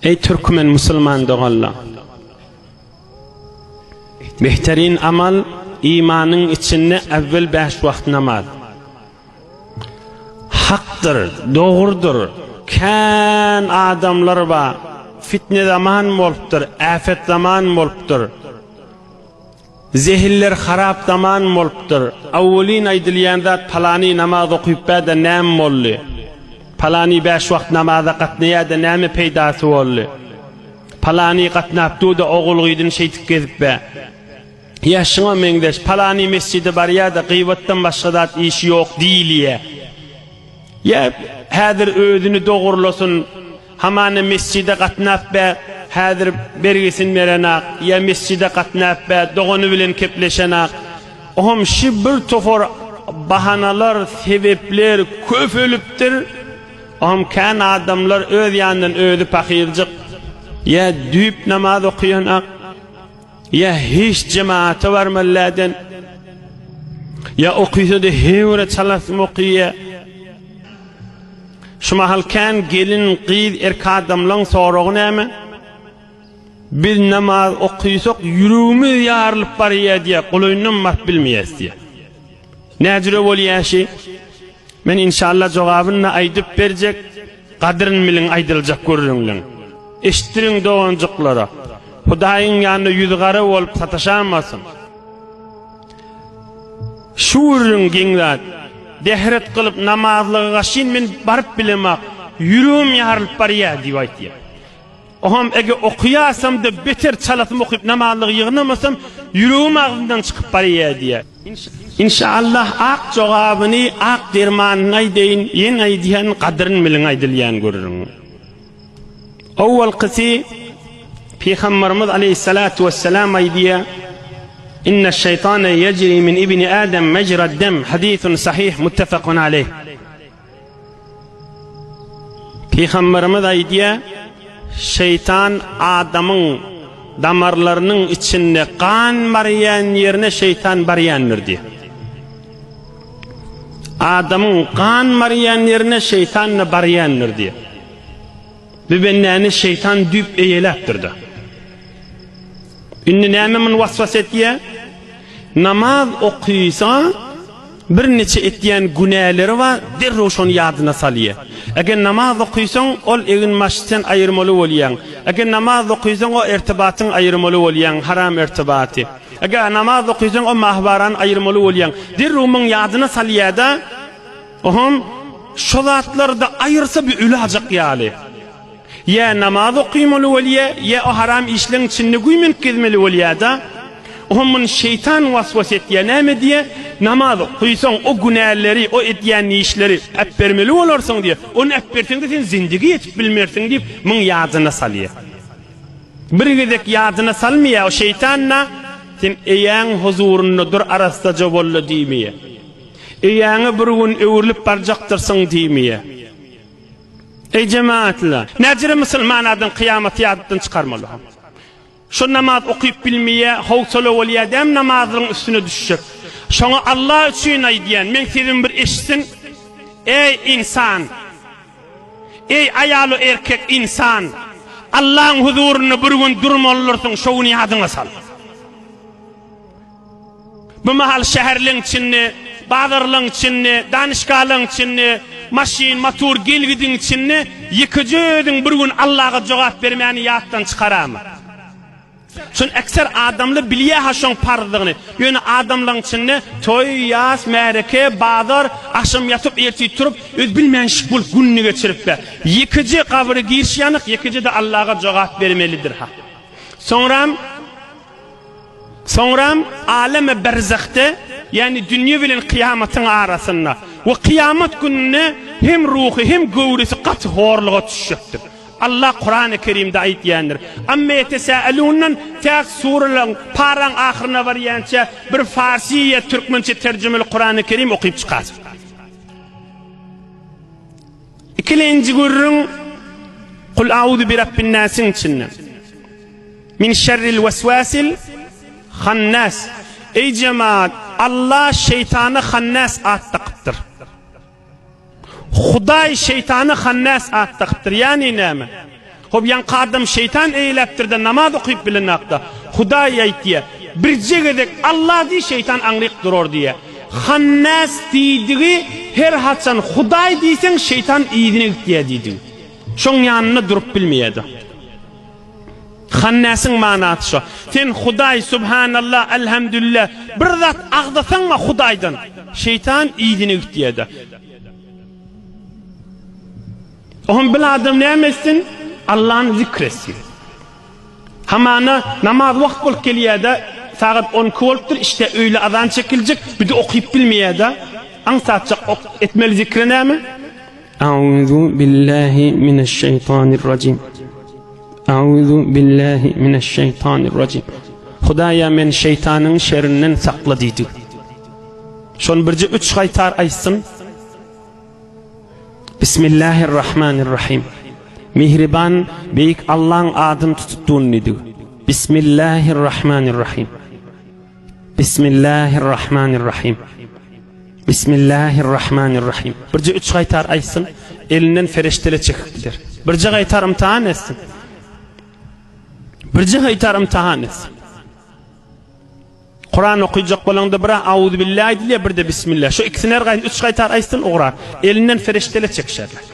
Eý türkmen musulman doganlar! Behterin amal imanyň içinde äwwel bäş wagt namaz. Hakdyr, dogrudyr, kän adamlar bar, fitne zaman bolupdyr, äfet zaman bolupdyr. Zehinler harap zaman bolupdyr. Awwelin aýdylýan zat palany namaz okypbä-de näme boldy? Palany bäş wagt namaza gatnaýa-da näme peýdasy boldy? Palany gatnap dur-da ogul-gyzyny şeýdip gezipbä. Ýa şuňa meňzeş palany mesjide barýa-da gyýbatdan başga zat işi ýok diýilýä. Ýa häzir özüni dogrulasyn. Hamana mesjide gatnap bä, häzir bergisini berenak, ýa mesjide gatnap bä, dogany bilen kepleşenak. Oham şi bir topar bahanalar, sebepler köpelipdir. Oham kän adamlar öz ýanyndan özi pahyrjyk, ýa düýp namaz okaýanak, ýa hiç jemagata barmalyläden, ýa okysa-da heýwere çalasym okyýa. Şu mahal kän gelin, gyz, erk adamlaň soragy näme? Biz namaz okysak ýüregimiz ýarylyp barýar diýýär, golaýyndan baryp bilmeýäs diýýär. Näjüre bolýar şi? Men inşallah jogabyny da aýdyp berjek, gadyryn biliň aýdyljak gürrüňleň. Eşitdiriň doganjyklara. Hudaýyň ýanynda ýüzi gara bolup sataşamasyn. Şu gürrüň geň zat. Dehret kylyp namazlyga gaşyn men baryp bilemak, ýüregim ýarylyp barýar diýip aýtýar. Oňam eger okaýasam-da beter çalasym okyp namazlygy ýygnamasam, ýüregim agzymdan çykyp barýar diýýär. Inşallah ak jogabyny, ak dermanyny aýdaýyn, ýene aýdýan gadyryn biliň aýdylýan gürrüň. Owalkysy Pygamberimiz aleýhissalatu wessalam aýdýar, Inne şeýtane ýejri min ibni Adem mejrad dem, hadisun sahih muttefakun aleýh. Pygamberimiz aýdýar, şeýtan adamyň damarlarynyň içinde gan barýan ýerine şeýtan barýandyr diýýär. Adamyň gan barýan ýerine şeýtan-da barýandyr diýýär. Bu bendäni şeýtan düýp eýeläpdir-de. Indi näme muny waswas etýär? Namaz okysa, birniçe etýän günäleri bar, derrew şony ýadyna salýar. Eger namaz okysaň, ol egin-başy sen aýyrmaly bolýaň. Eger namaz okysaň, o ertibatyň aýyrmaly bolýaň, haram ertibaty. Eger namaz okysaň, o mahwarany aýyrmaly bolýaň. Derrew muň ýadyna salýar-da, Oňam şo zatlary-da aýyrsa bir ölajak ýaly. Ýa namaz okymaly bolýa, ýa o haram işleň içinde güýmenip gezmeli bolýa-da. Oňam muny şeýtan was-was etýä. Näme diýýä? Namaz okysaň, o günäleri, o edýän işleri äpbermeli bolarsyň diýýä. Ony äpberseň-de sen zindigi ýetip bilmersiň diýip, muň ýadyna salýa. Bir gezek ýadyna salmaýa o şeýtan-da, sen eýäň huzurynda dur arassaja bol-la diýmeýä. Eýäňe bir gün öwrülip barjakdyrsyň diýmeýä. Eý jemaatlar! Näjere musulman adam kyýamaty ýatdan çykarmaly. Şo namaz okyp bilmeýä, howsala bolýa däm namazlygyň üstüne düşjek. Şoňa Allah üçin aýdýan, meň sözüm bir eşitsin. Eý ynsan! Eý aýalu erkek ynsan! Allaň huzurynda bir gün durmalydyrsyň, şo güni ýadyňa sal. Bu mahal şäherleň içinde, bazarlaň içinde, danyşgalaň içinde, maşyn, motor, gel-gidiň içinde ýekeje özüň bir gün Allaga jogap bermäni ýatdan çykarama. Şony ekser adamlar bilýär-ha şoň parzdygyny. Ýöne adamlaň içinde toý, ýas, märeke, bazar, agşam ýatyp, ertir turup, öz bilmänşik bolup gününi geçirip-de, ýekeje gabyra giriş ýanyk, ýekeje-de Allaga jogap bermelidir-ha. Soňram. Soňram aleme berzahde, ýagny dünýe bilen kyýamatyň arasynda we kyýamat gününde hem ruhy hem göwresi gaty horluga düşjekdir. Allah Kurany Kerimde aýtýandyr. Amme ýetesäelundan tä suralaryň, paraň ahyryna barýança bir farsy ýa türkmençe terjimeli Kurany Kerim okyp çykarsyň. Ikilenji gürrüň Kul auzu bi rabbin nasiň içinde. Min şerril weswasil hannas. Eý jemaat, Allah şeýtana hannas at dakypdyr. Hudaý şeýtana hannas at dakypdyr. Ýagny näme? Hop ýaňky adam şeýtan eýläpdir-de namaz okyp bilenakda. Hudaý aýtýa, birje gezek Alla diý şeýtan aňryk durar diýýä. Hannas diýdigi her haçan Hudaý diýseň şeýtan yzyna gitýä diýdigi. Şoň ýanynda durup bilmeýädi. Hannasyň manasy şo. Sen Hudaý Subhanallah Elhamdülillah bir zat agzasaňma Hudaýdan şeýtan yzyna gitýädi. Oňa bil adam näme etsin? Allany zikr etsin. Hamana namaz wagt bolup gelýär-de, sagat 12 bolupdyr, işte öýle azan çekiljek, bir-de okyp bilmeýär-de. Aňsatjak ok etmeli zikri näme? Auzu billahi mineşşeýtanirrajim. Auzu billahi mineşşeýtanirrajim. Hudaýa men şeýtanyň şerinden sakla diýdi. Şony birje üç gaýtar aýtsyn. Bismillahirrahmanirrahim. Mihriban Beýik Allaň adyny tutup dun diýdik. Bismillahirrahmanirrahim. Bismillahirrahmanirrahim. Bismillahirrahmanirrahim. Birje üç gaýtar aýtsyn, elinden feriştele çekip gider. Birje gaýtar imtihan etsin. Birje gaýtar imtihan etsin. Kuran okyjak bolaňda bir auzubillah aýdylýar, bir-de bismillah. Şu ikisini her gaýsy üç gaýtar aýtsyn, ugrar. Elinden ferişteler çekişerler.